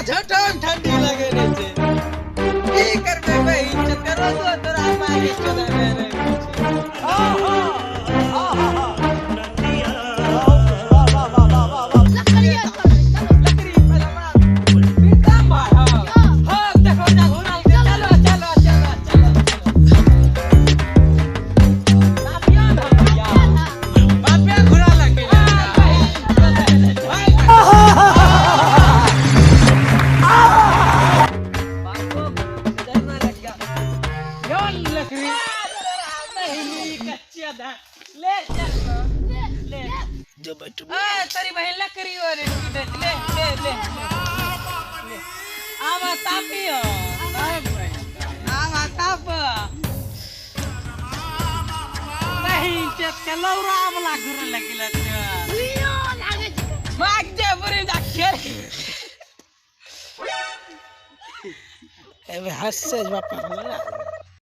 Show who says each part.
Speaker 1: झटम ठंडी लगे नै छै। की करबै बहिन, करो तो तोरा माय के चोदबै नै। लकड़ी पहले मार। प्रीतम भाई, हाँ हाँ, देखो ना घुरा, चलो चलो चलो चलो चलो। बापिया ना भैया, बापिया घुरा लगे भाई। बापो डरना लग गया। योन लकड़ी बहिनी कच्चा धा, ले चल ले
Speaker 2: जो बैठू।
Speaker 1: ए तेरी बहन लकड़ी और ले ले ले ले ले। आवा तापियो, आवा ताप। बहिन चत के लौरा वाला घुरे लगिल। भाग जा बुरी जा खेल।
Speaker 2: एबे हंससे बापा।